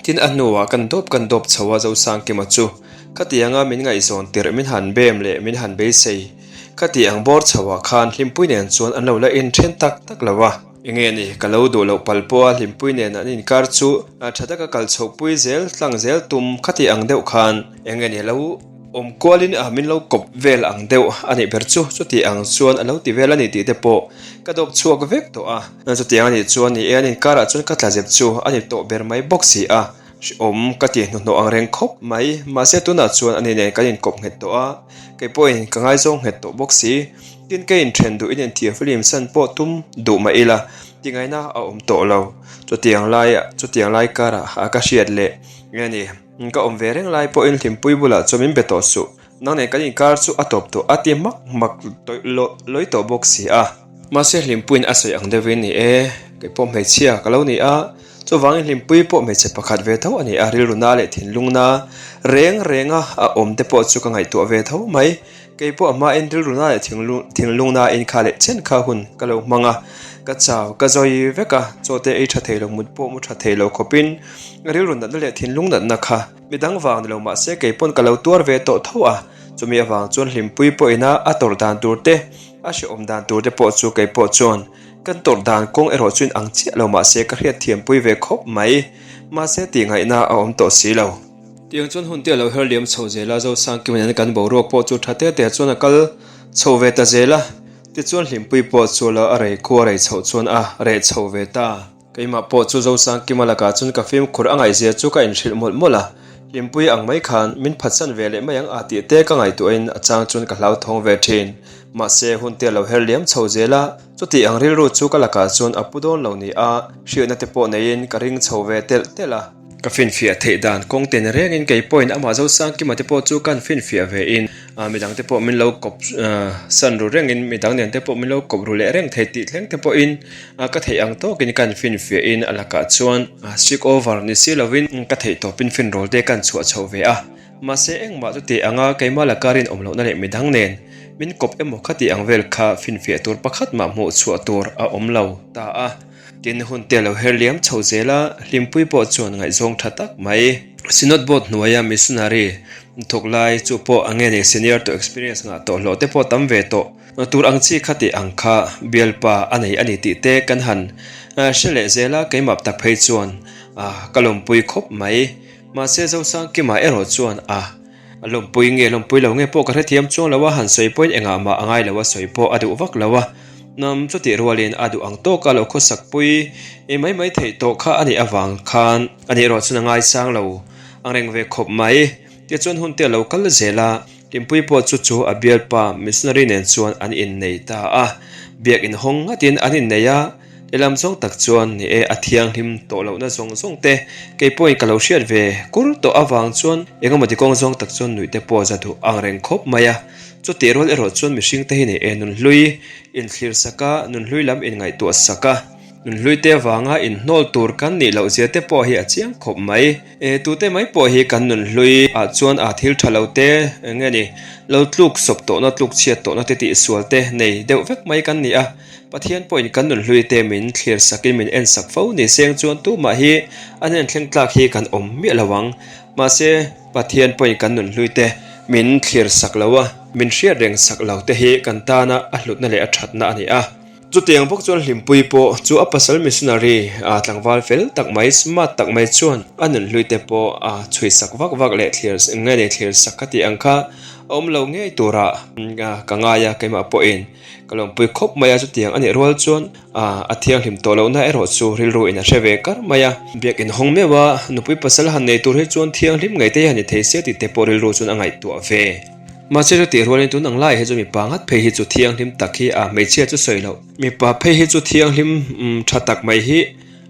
Tin a hnuah kan dawp kan dawp chho a Zosangkima chu khatianga min ngaihzawn tirh min han bem leh min han beisei. Khati ang bawr chhoah khan Hlimpui nen chuan an lo la inthen tak tak lo a. Enge ni ka lo duh loh pal pawha Hlimpui nen an inkar chu tha taka kal chhohpui zel tlang zel tum khati ang deuh khan enge ni lo awm kualin a min lo kawp vel ang deuh a nih ber chu chuti ang chuan a lo ti vel a ni tih te pawh ka dawp chhuak vek tawh a. Chutiang a nih chuan ni e, an inkarah chuan ka tla zep chu a ni tawh ber mai bawk si a, hrehawm ka ti hnuhnawh ang reng khawp mai. Mahse tunah chuan ani nen kan inkawp nghet tawh a, kei pawhin ka ngaizawng nghet tawh bawk si. Tin ka inthen duh in inthiam film san pawh tum duh mah ila tingaihna a awm tawh lo. Chutiang lai chutiang lai karah a ka hriat leh nge ni, ka awm ve reng lai pawhin Hlimpui bulah chuan min be tawh suh. Nang nen kan inkar chu a tawp tawh a ti hmak hmak lawi tawh bawk si a. Mahse Hlimpuiin a sawi ang deuhin ni e, kei pawh hmeichhia ka lo ni a, chuvangin Hlimpui pawh hmeichhe pakhat ve tho a ni a, rilru na leh thinlung na reng renga a awm te pawh chu ka ngaihtuah ve tho mai. Kei pawh a hmain rilruna leh thinlungnain kha leh chen kha hun ka lo hmang a, ka chau, ka zawi vek a, chaw te ei tha thei lo, mut pawh mu tha thei lo khawpin rilru natna leh thinlung natna kha midang vang ni lo mahse kei pawn ka lo tuar ve tawh tho a, chumi avang chuan hlimpui pawhin a a tawrh dan tur te, a hrehawm dan tur te pawh chu kei pawh chuan kan tawrh dan kawng erawh chu inang chiah lo mahse ka hriatthiampui ve khawp mai, mahse tihngaihna a awm tawh si lo. Tiang chuan hun te a lo her liam chho zel a, Zosangkima nen kan boruak pawh chu tha te te chuan a kal chho ve ta zel a, tichuan Hlimpuii pawh chu la a rei khu a rei chhoh chuan a reh chho ve ta. Keimah pawh chu Zosangkima lakah chuan ka fimkhur a ngaihzia chu ka inhrilh mawlh mawlh a, Hlimpuii ang mai khan min phatsan ve leh mai ang a tih te ka ngaihtuahin a chang chuan ka hlauthawng ve thin. Mahse hun te a lo her liam chho zel a, chuti ang rilru chu ka lakah chuan a pu dawn lo ni a, hriatna te pawh neiin ka ring chho ve telh telh a. Ka finfiah theih dan kawng ten rengin kei pawhin amah Zosangkima te pawh chu kan finfiah ve in midang te pawh min lo kawp san ru rengin midang nen te pawh min lo kawp ru leh reng thei tih thleng te pawhin ka theih ang tawkin kan finfiah in a lakah chuan strict over ni si lovin ka theih tawpin finrawl te kan chhuah chho ve a. Mahse engmah chu tih anga keimah laka rinawm lohna leh midang nen min kawp emaw kha tih ang vel kha finfiah tur pakhat mah hmuh chhuah tur a awm lo ta a. Tin, hun te lo her liam chho zel a, Hlimpuii pawh chuan ngaihzawng tha tak mai. Synod Board hnuaia missionary thawk lai chu pawh a nge nei senior tawh experience ngah tawh hlawh te pawh tam ve tawh tur ang chi kha tih ang kha bialpa a nei a ni tih te kan han hre leh zel a, keimah tak phei chuan ka lawmpui khawp mai. Mahse Zosangkima erawh chuan a. A lawmpui nge lawmpui lo nge pawh ka hrethiam chuang lo a, han sawi pawhin engah mah a ngai lo a, sawi pawh a duh vak lo a. Hnam chutih rualin a duh ang tawka lo khawsak pui i mai mai theih tawh kha a nih avang khan a nih erawh chuan a ngaisang lo ang reng ve khawp mai. Tichuan hun te a lo kal zel a, Hlimpui pawh chu chu a bialpa missionary nen chuan an innei ta a, biak inhawng ngatin an innei a, Lehlam zawng tak chuan ni e, a thianghlim tawh lohna zawng zawng te kei pawhin ka lo hriat ve kur tawh avang chuan engemaw ti kawng zawng tak chuan nuih te pawh za duh ang reng khawp mai a. Chutih rual erawh chuan mihring te hi ni e, nunhlui inthlir sak a, nunhlui lam inngaihtuah sak a, nunhlui te avanga inhnawl tur kan nih loh zia te pawh hi a chiang khawp mai. E, tute mai pawh hi kan nunhlui ah chuan a thil tha lo te eng nge ni, lo tluk sawp tawhna, tluk chhiat tawhna te tihsual te nei deuh vek mai kan ni a. Pathian pawhin kan nunhlui te min thlir sakin min en sak fo ni seng chuan tumah hi an en thleng tlak hi kan awm miah lo ang. Mahse, Pathian pawhin kan nunhlui te min thlir sak lo a, min hriat reng sak lo te hi kan tana a hlutna leh a thatna a ni a. Chutiang bawk chuan Hlimpuii pawh chu a pasal missionary a tlangval fel tak mai, smart tak mai chuan a nunhlui te pawh a chhui sak vak vak leh thlir nge ni thlir sak ka tih ang kha a awm lo ngei turah ka ngai a, keimah pawhin. Ka lawmpui khawp mai a, chutiang a nih rual chuan a thianghlim tawh lohna erawh chu rilru in a hre ve kar mai a. Biak inhawng meuh a, nupui pasal han nei tur hi chuan thianghlim ngei te hi han ni thei se tih te pawh rilru chuan a ngaihtuah ve. Mahse chutih rualin tun ang laiah hi chu mipa ngat phei hi chu thianghlim tak hi a hmeichhia chu sawi loh. Mipa phei hi chu thianghlim tha tak mai hi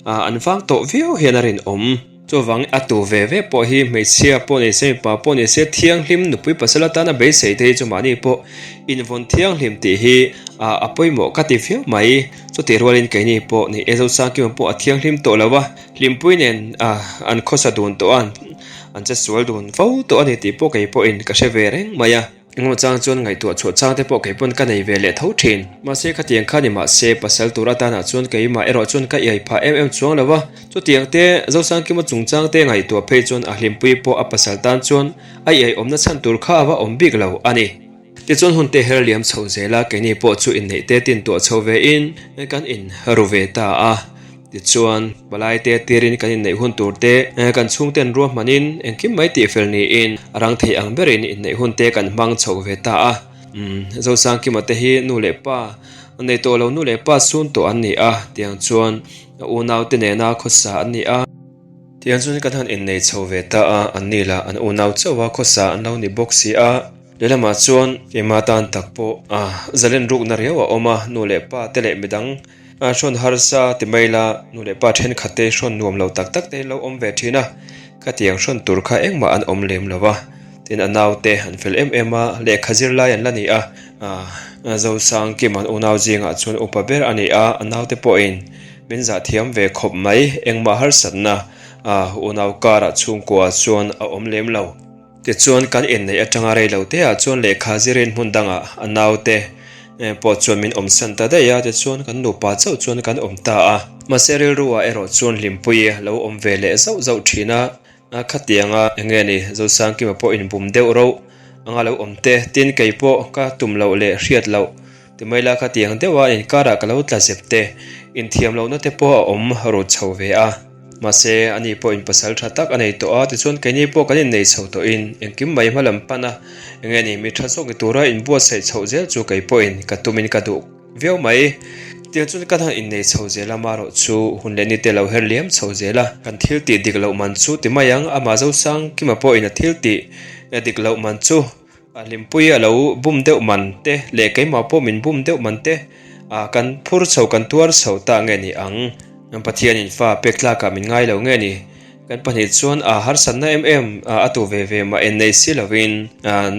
an vang tawh viau hian a rinawm. Chuvang a tu ve ve pawh hi hmeichhia pawh ni se mipa pawh ni se thianghlim nupui pasal atana beisei te hi chu mahni pawh invawn thianghlim tih hi a pawimawh ka ti viau mai. Chutih rualin keini pawh ni e Zosangkima pawh a thianghlim tawh lo a, hlimpui nen an khawsa dun tawh a, an che sual dun fo tawh a ni tih pawh kei pawhin ka hre ve reng mai a. Engemaw chang chuan ngaihtuah chhuah chang te pawh kei pawn ka nei ve leh tho thin. Mahse khatiang kha ni mahse pasal tur atanah chuan keimah erawh chuan ka iai phah em em chuang lo a. Chutiang te Zosangkima chungchang te ngaihtuah phei chuan a hlimpui pawh a pasal tan chuan a iai awmna chhan tur kha a va awm bik lo a ni. Tichuan hun te her liam chho zel a, keini pawh chu inneih te tintuah chho ve in kan in ru ve ta a. Tichuan, palaite tirin kan inneih hun tur te, kan chhungten ruahmanin engkim mai tihfel niin a rang thei ang berin inneih hun te kan hmang chho ve ta a. Zosangkima te hi nu leh pa nei tawh lo nu leh pa sun tawh an ni a, tiang chuan a unaute nena khawsa an ni a. Tiang chuan kan han innei chho ve ta a, an ni lah an unau chauh a khawsa an lo ni bawk si a. Lehlamah chuan keimah tan tak pawh zalen rukna riau a awm a, nu leh pa te leh midang A hrawn harsa ti mai la, nu leh pa thenkhat te hrawn nuam lo tak tak te lo awm ve thin a, khatiang hrawn tur kha engmah an awm lem lo va, tin a nau te an fel em em a, lehkha zir lai an la ni a, Zosang Kim an unau zingah chuan upa ber a ni a, a nau te pawhin min zah thiam ve khawp mai, engmah harsatna unau karah chhungkua chuan a awm lem lo. Tichuan kan inneih atanga rei lo te ah chuan lehkha zirin hmun dangah a naute pawh chuan min awmsan ta daih a, tichuan kan nupa chauh chuan kan awm ta a. Mahse rilru ah erawh chuan hlimpui a lo awm ve leh zauh zauh thin a, khatianga eng nge ni Zosangkima pawh inbum deuh rauh anga lo awm te, tin kei pawh ka tum loh leh hriat loh Timai la khatiang deuha inkarah ka lo tla zep te, inthiam lohna te pawh a awm rut chho ve a. Mahse, ani pawh in pasal tha tak a nei tawh a, tichuan keini pawh kan innei chho tawhin engkim mai hma lam pan a, enge ni mi tha zawk ni tura inbuatsaih chhoh zel chu kei pawhin ka tumin ka duh viau mai. Tiang chuan kan han innei chho zel a, marawh chu hun leh ni te lo her liam chho zel a, kan thil tih dik loh man chu ti mai ang, amah Zosangkima pawhin a thil tih dik loh man chu A hlimpui a lo bum deuh man te leh keimah pawh min bum deuh man te ah kan phur chho kan tuar chho ta nge ni ang? Pathianin fa pek tlakah min ngai lo nge ni? Kan pahnih chuan a harsatna em em a tu ve ve mah en nei si lovin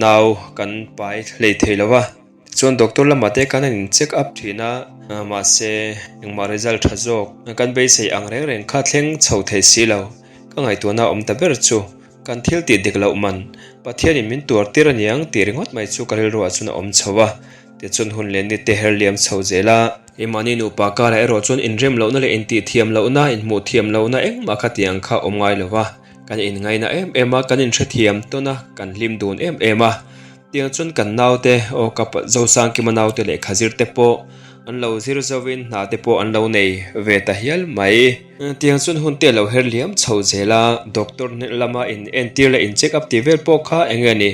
nau kan pai hlei thei lo va. Tichuan doctor lamah te khan an in check up thin a, mahse engmah result tha zawk kan beisei ang reng reng kha thleng chho thei si lo. Ka ngaihtuahna awm ta ber chu. Kan thil tih dik loh man, Pathianin min tuar tir aniang tih ringawt mai chu ka rilruah chuan a awm chho a, tichuan hun leh ni te her liam chho zel a. Keimahni nupa karah erawh chuan inrem lohna leh intih thiam lohna, inhmuh thiam lohna engmah kha tih ang kha awm ngai lo va, kan inngaina em em a, kan inhrethiam tawn a, kan hlim dun em em a. Tiang chuan kan naute, aw ka Zosangkima naute lehkha zir te pawh an lo zir zovin hna te pawh an lo nei ve ta hial mai. Tiang chuan hun te a lo her liam chho zel a, doctor hneh lama in entir leh in check up tih vel pawh kha eng nge ni,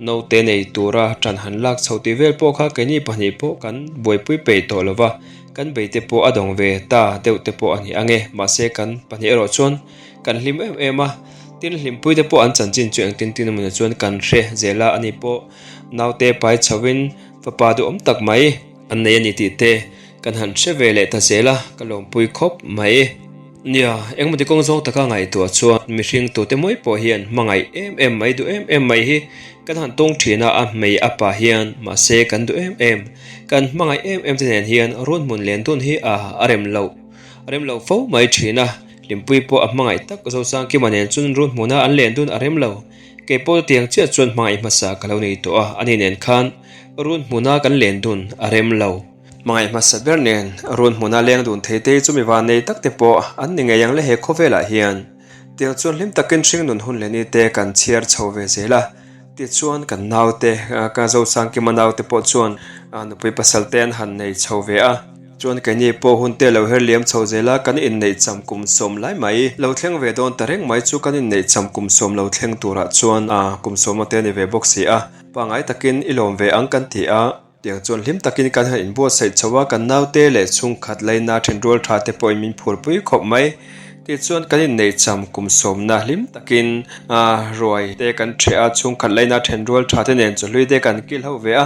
naute nei tura tan han lak chho tih vel pawh kha keini pahnih pawh kan buaipui peih tawh lo va, kan beite pawh a dawng ve ta deuh te pawh a ni ang e, mahse kan pahnih erawh chuan Kan hlim em em a, tin hlimpui te pawh an chanchin chu engtin tin emaw ni chuan kan hre zel a, ani pawh naute pai chhoin fapa duhawm tak mai an nei a ni tih te kan han hre ve leh ta zel a, ka lawmpui khawp mai. Nia, engmawti kawng zawng taka ngaihtuah chuan mihring tute mawi pawh hian hmangaih em em mai duh em em mai hi kan han tawng thin a, a hmei a pa hian mahse kan duh em em, kan hmangaih em em te nen hian runhmun len dun hi a a rem loh a rem loh fo mai thin a. Hlimpui pawh a hmangaih tak Zosangkima nen chuan run hmuna an len dun a rem lo. Kei pawh tiang chiah chuan hmangaih hmasa ka lo nei tawh a, ani nen khan run hmuna kan len dun a rem lo. Hmangaih hmasa ber nen run hmuna leng dun thei te chu mi van nei tak te pawh an ni ngei ang le he khawvelah hian. Tiang chuan hlim takin hringnun hun leh ni te kan chhiar chho ve zel a. Tichuan kan naute, ka Zosangkima naute pawh chuan nupui pasal te an han nei chho ve a. Chuan keini pawh hun te lo her liam chho zel a, kan inneih cham kum sawm lai mai lo thleng ve dawn ta reng mai chu kan inneih cham kum sawm lo thleng turah chuan kum sawma te a ni ve bawk si a, pangngai takin i lawm ve ang kan ti a. Tiang chuan hlim takin kan han inbuatsaih chho a, kan naute leh chhungkhat laina thenrual tha te pawhin min phurpui khawp mai. Tichuan kan inneih cham kum sawmna hlim takin ruai te kan ṭheh a, chhungkhat laina thenrual tha te nen chawhlui te kan kil ho ve a,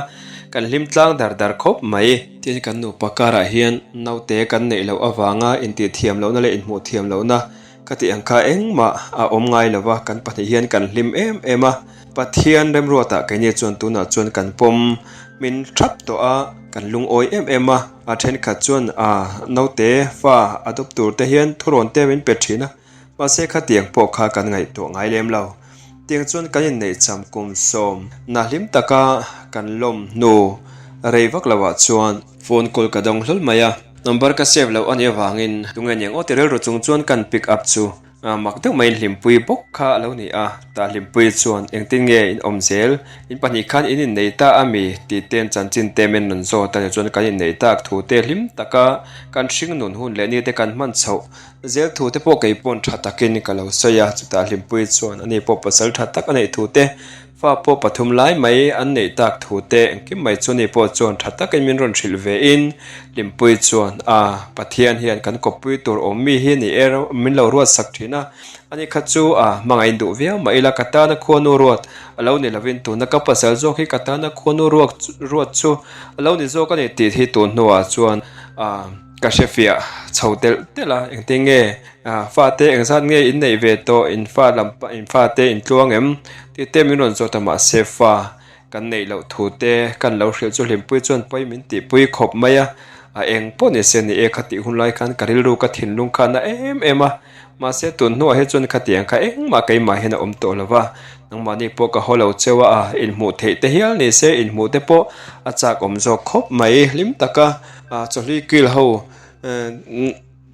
kan hlim tlang dar dar khawp mai. Tin, kan nupa karah hian naute kan neih loh avanga intihthiam lohna leh inhmuh thiam lohna Ka tih ang kha engmah a awm ngai lo va, kan pahnih hian kan hlim em em a. Pathian remruatah keini chuan tunah chuan kan pawm min thap tawh a, kan lungawi em em a. A thenkhat chuan a naute fa a dawp tur te hian thurawn te min pe thin a, mahse khatiang pawh kha kan ngaihtuah ngai lem lo. Tiang chuan kan inneih cham kum sawm na hlim taka kan lawm hnu rei vak loah chuan phone call ka dawng hlawl mai a. Number ka save loh a nih avangin tunge niang aw ti rilru chung chuan kan pick up chu mak deuh maiin hlimpui bawk kha a lo ni a. Tah hlimpui chuan engtin nge in awm zel, in pahnih khan in innei ta a mi tih ten chanchin te min rawn zawt a ni chuan kan inneih tak thu te hlim taka kan hring nun hun leh ni te kan hman chhoh zel thu te pawh kei pawn tha takin ka lo sawi a. Chutah hlimpui chuan ani pawh pasal tha tak a neih thu te Fa pawh pathum lai mai an neih tak thu te engkim mai chu ni pawh chuan tha takin min rawn hrilh ve in Hlimpui chuan a Pathian hian kan kawppui tur awm mi hi ni e min lo ruat sak thin a, ani kha chu a hmangaih duh viau mah ila ka tana khuanu ruat a lo ni lovin tuna ka pasal zawk hi ka tana khuanu ruak ruat chu a lo ni zawk a ni tih hi tun hnuah chuan a ka hrefiah chho telh telh a engtin nge Fate engzat nge in neih ve tawh, in fa lam in fate in tluang em? Tih te min rawn zawt a mahse fa kan neih loh thu te kan lo hrilh chu hlimpui chuan pawi min tihpui khawp mai a, a eng pawh ni se ni e khatih hun lai khan ka rilru ka thinlung kha na em em a, mahse tun hnuah hi chuan khatiang kha engmah keimah hian a awm tawh lo va. Nangmahni pawh ka haw lo cheu a, inhmuh theih te hial ni se inhmuh te pawh a chak awm zawk khawp mai. Hlim taka chawhlui kil ho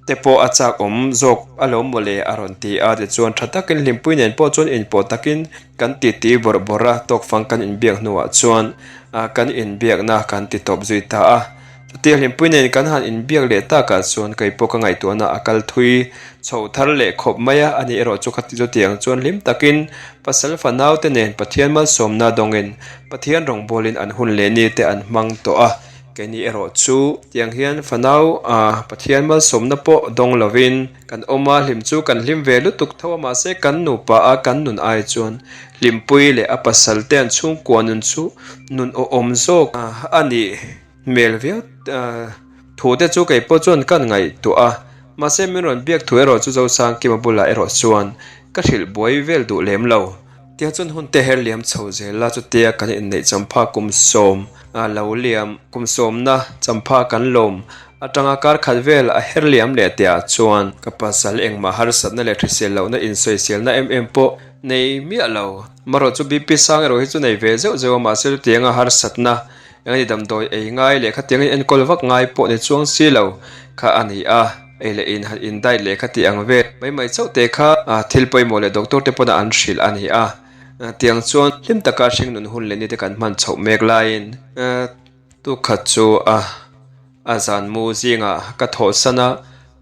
te pawh a chak awm zawk alawm mawle a rawn ti a. Tichuan tha takin hlimpui nen pawh chuan inpawh takin kan titi bawrh bawrh a, tawkfang kan inbiak hnuah chuan kan inbiakna kan ti tawp zui ta a. Chutia hlimpui nen kan han inbiak leh takah chuan kei pawh ka ngaihtuahna a kal thui chho thar leh khawp mai a, ani erawh chu khati chutiang chuan hlim takin pasal fanaute nen Pathian malsawmna dawngin Pathian rawngbawlin an hun leh ni te an hmang tawh a, keini erawh chu tiang hian fanau Pathian malsawmna pawh dawng lovin kan awm a, hlim chu kan hlim ve lutuk tho a, mahse kan nupa a kan nun ai chuan hlimpui leh a pasal te an chhungkua nun chu nun awhawm zawk a ni. Hmel viau thu te chu kei pawh chuan ka ngaihtuah a, mahse min rawn biak thu erawh chu Zosangkima bulah erawh chuan ka hrilh buai vel duh lem lo. Tiang chuan hun te her liam chho zel a, chutia kan inneih champha kum sawm a lo liam, kum sawmna champha kan lawm atanga kar khat vel a her liam leh teh ah chuan ka pasal engmah harsatna leh hrisel lohna insawiselna em em pawh nei miah lo. Marawh chu BP sang erawh hi chu nei ve zeuh zeuh a, mahse chutianga harsatna Eng ani damdawi ei ngai leh khatiang in enkawl vak ngai pawh ni chuang si lo kha a ni a, ei leh in han in diet leh khati ang vel mai mai chauh te kha thil pawimawh leh doctor te pawn an hrilh a ni a, tiang chuan hlim taka hringnun hun leh ni te kan hman chhoh mek laiin tukhat chu a a zan mu zingah ka thawhsan a,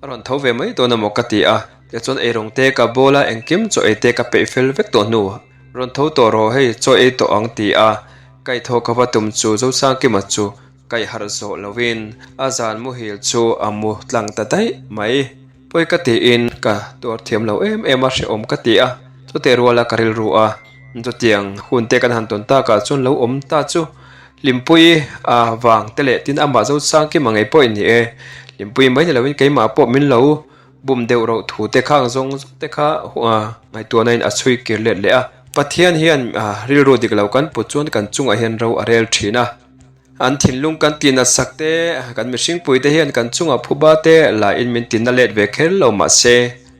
a rawn tho ve mai dawn amaw ka ti a, tichuan eirawng te ka bawl a, engkim chaw ei te ka peih fel vek tawh hnu rawn tho tawh rawh hei chaw ei tawh ang ti a. Kaihthawh ka va tum chu Zosangkima chu kaih harh zawh lovin a zan muhil chu a mu tlang ta daih mai. Pawi ka tiin ka tuar thiam lo em em a, hrehawm ka ti a, chuteh ruala ka rilru a, chutiang hun te kan han tawn takah chuan lo awm ta chu Hlimpuii a vang te leh tin amah Zosangkima ngei pawh i ni e, Hlimpuii mai ni loin keimah pawh min lo Bum deuh roh thu te kha ang zawng zawng te kha ngaihtuahna in a chhui kir let leh a. Pathian hian rilru dik lo kan put chuan kan chungah hian ro a rel thin a. An thinlung kan ti natsak te, kan mihring pui te hian kan chungah phuba te la in min ti na let ve kher lo mah se,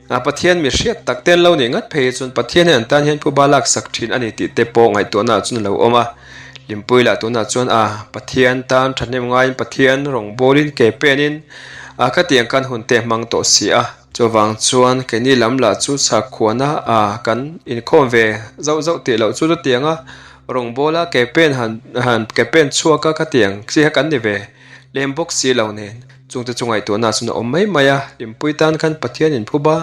Pathian mi hriat tak te an lo nih ngat phei chuan Pathian hian an tan hian phuba laksak thin a ni tih te pawh ngaihtuahna ah chuan a lo awm a. Hlimpui lah tunah chuan a Pathian tan thahnem ngaiin Pathian rawngbawlin ke penin a khatiang khan hun te hmang tawh si a. Chuvang chuan keini lam lah chu sakhuana a kan inkhawm ve zauh zauh tih loh chu chutianga rawngbawla ke pen han han ke pen chhuak a khatiang chi kha kan ni ve lem bawk si lo nen chungte chu ngaihtuahna chuan a awm mai mai a. Hlimpui tan khan Pathian inphuba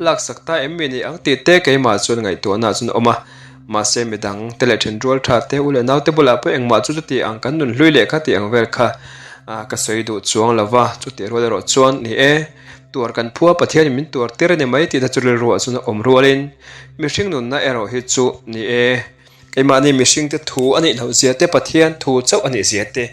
Laksak ta em mi ni ang tih te keimah chuan ngaihtuahna chuan a awm a, mahse midang te leh then rual tha te u leh naute bulah pawh engmah chu chuti ang kan nun hlui leh kha tih ang vel kha ka sawi duh chuang lo va, chutih rual erawh chuan ni e, tuar kan phua Pathianin min tuar tir a ni mai tih te chu rilruah chuan a awm rualin mihring nunna erawh hi chu ni e. Keimahni mihringte thu a nih loh zia te, Pathian thu chauh a nih zia te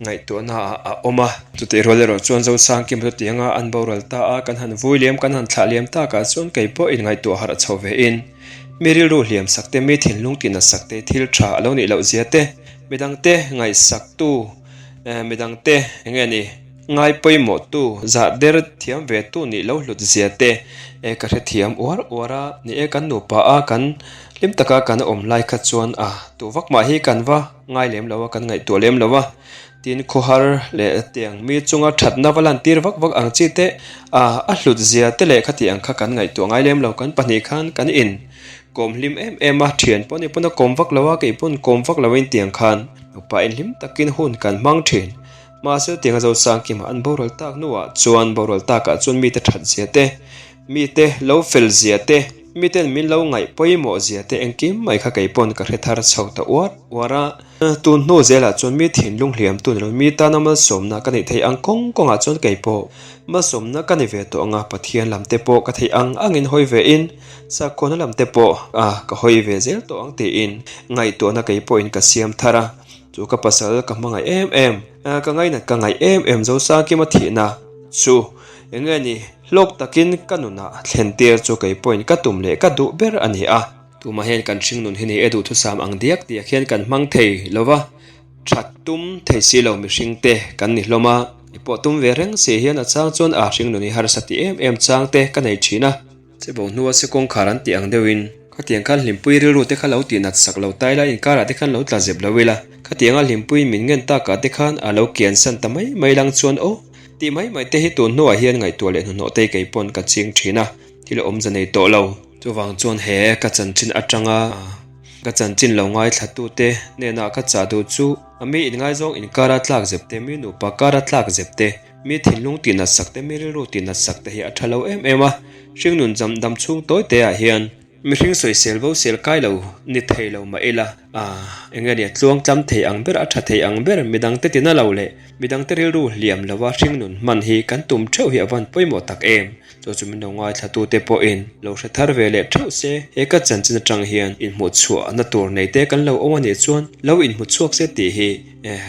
ngaihtuahna ah a awm a. Chutih rual erawh chuan Zosangkima chu tianga an boral ta a, kan han vui liam, kan han thlah liam takah chuan kei pawh inngaihtuah harh chho ve in, mi rilru hliam sak te, mi thinlung tihna sak te, thil tha a lo nih loh zia te, midangte ngaihsaktu, midangte eng nge ni? Ngai pawimawhtu, zah der thiam ve tu nih lo hlut zia te e ka hrethiam uar uar a, ni e kan nupa a kan hlim taka kan awm lai kha chuan a tu vak mah hi kan va ngai lem lo a, kan ngaihtuah lem lo a, tin khawhar leh tiang mi chunga thatna va lantir vak vak ang chi te a a hlut zia te leh khati ang kha kan ngaihtuah ngai lem lo, kan pahnih khan kan in kawm hlim em em a, thian pawh ni pawn a kawm vak lo a, kei pawn kawm vak lo in tiang khan nupa in hlim takin hun kan hmang thin. Mahse tianga Zosangkima an boral tak hnuah chuan boral takah chuan mite that zia te, mite lo fel zia te, miten min lo ngaih pawimawh zia te engkim mai kha kei pawn ka hre thar chho ta uar uar a. Tun hnu zelah chuan mi thinlung hliam tu ni lo mi tana malsawmna ka neih theih ang kawng kawngah chuan kei pawh malsawmna ka ni ve tawh ang a, Pathian lam te pawh ka theih ang angin hawi ve in sakhuana lam te pawh ka hawi ve zel tawh ang tiin ngaihtuahna kei pawhin ka siam thar a. Chu ka pasal ka hmangaih em em, ka ngainat ka ngaih em em Zosangkima thihna chu eng nge ni hlawk takin ka nunah thlen tir chu kei pawhin ka tum leh ka duh ber a ni a. Tumah hian kan hring nun hi ni e duhthusam ang diak diak hian kan hmang thei lo va, that tum thei si lo mihring te kan ni hlawm a, i pawh tum ve reng si hian a chang chuan a hring nun hi harsa ti em em chang te ka nei thin a. Chebo hnua se kawngkhar an tih ang deuhin. Khatiang khan hlimpui rilru te kha lo tih nat sak lo ta ila, inkarah te khan lo tla zep lo ila, khatianga hlimpui min ngen takah te khan a lo kian san ta mai mai lang chuan aw tih mai mai te hi tun hnuah hian ngaihtuah leh hnuhnawh te kei pawn ka ching thin a, thil awmza nei tawh lo. Chuvang chuan he ka chanchin atanga ka chanchin lo ngaithlatute hnenah ka chah duh chu a mi inngaizawng inkara tlak zep te, mi nupa kara tlak zep te, Mi thinlung tih nat sak te, mi rilru tih nat sak te hi a tha lo em em a, hringnun zam dam chhung tawi te ah hian mihring sawisel vo sel kai lo ni thei lo mah ila, ah eng nge nia tluang tlam thei ang ber a tha thei ang ber midang te tina lo leh midang te rilru hliam lo a hringnun hman hi kan tum theuh hi a van pawimawh tak em. Chu chu min lo ngaithla tu te pawhin lo hre thar ve leh theuh se, he ka chanchin atang hian inhmuh chhuahna tur nei te kan lo awm a nih chuan lo inhmu chhuak se tih hi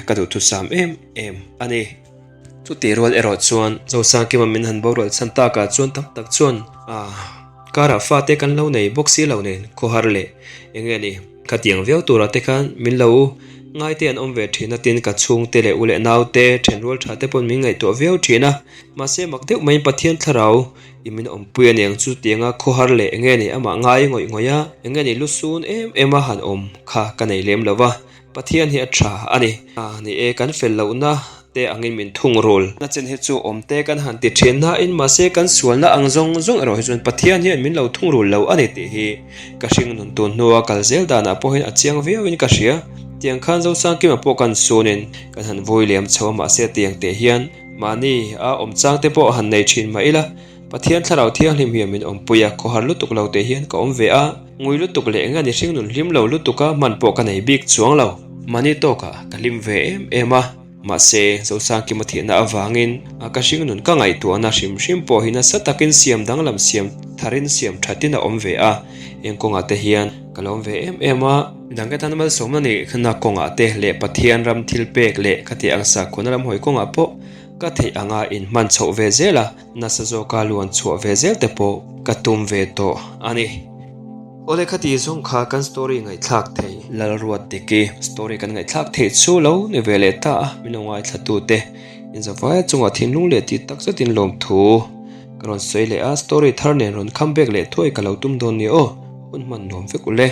ka duhthusam em em a ni. Chutih rual erawh chuan Zosangkima min han borual chhan takah chuan tam tak chuan ah karah fate kan lo nei bawk si lo nen khawhar leh eng nge ni khatiang viau turah te khan min lo ngai te an awm ve thin a tin ka chhungte leh u leh naute thenrual tha te pawn min ngaihtuah viau thin a mahse mak deuh maiin Pathian thlarau i min awmpui a niang chu tianga khawhar leh eng nge ni amah ngai ngawih ngawih a eng nge ni lusun em em a han awm kha ka nei lem lo va. Pathian hi a tha a ni. A ni e, kan fel lohna te angin min thung rul. Na chen hi chu awm te kan han ti thin nain mahse kan sualna ang zawng zawng erawh hi chuan Pathian hian min lo thung rul lo a ni tih hi ka hring nun tun hnua kal zel danah pawhin a chiang viauin ka hria. Tiang khan Zosangkima pawh kan sunin kan han vui liam chho a mahse tiang teh hian mahni a awm chang te pawh han nei thin mah ila Pathian thlarau thianghlim hian min awmpui a, khawhar lutuk lo teh hian ka awm ve a, ngui lutuk leh eng a ni hringnun hlim lo lutuk a, hman pawh ka nei bik chuang lo. Mahni tawkah ka hlim ve em em a, mahse Zosangkima thihna avangin a ka hringnun ka ngaihtuahna hrim hrim pawh hi nasa takin siam danglam siam tharin siam thatin a awm ve a, eng kawngah te hian ka lawm ve em em a. Midangte tan malsawmna nihna kawngah te leh Pathian ram thil pek leh khatiang ang sakhuana ram hawi kawngah pawh ka theih anga inhman chhoh ve zel a. Nasa zawka luan chhuah ve zel te pawh ka tum ve tawh a ni. Awle khati zawng kha kan story ngaihthlak thei. Lalruat Diki story kan ngaihthlak theih chu lo ni ve leh ta a, min lo ngaithla tu te inzavaia chungah thinlung leh tih tak zetin lawmthu ka rawn sawi leh a, story thar nen rawn come back leh thuai ka lo tum dawn nia aw, hun hman nuam vek ule.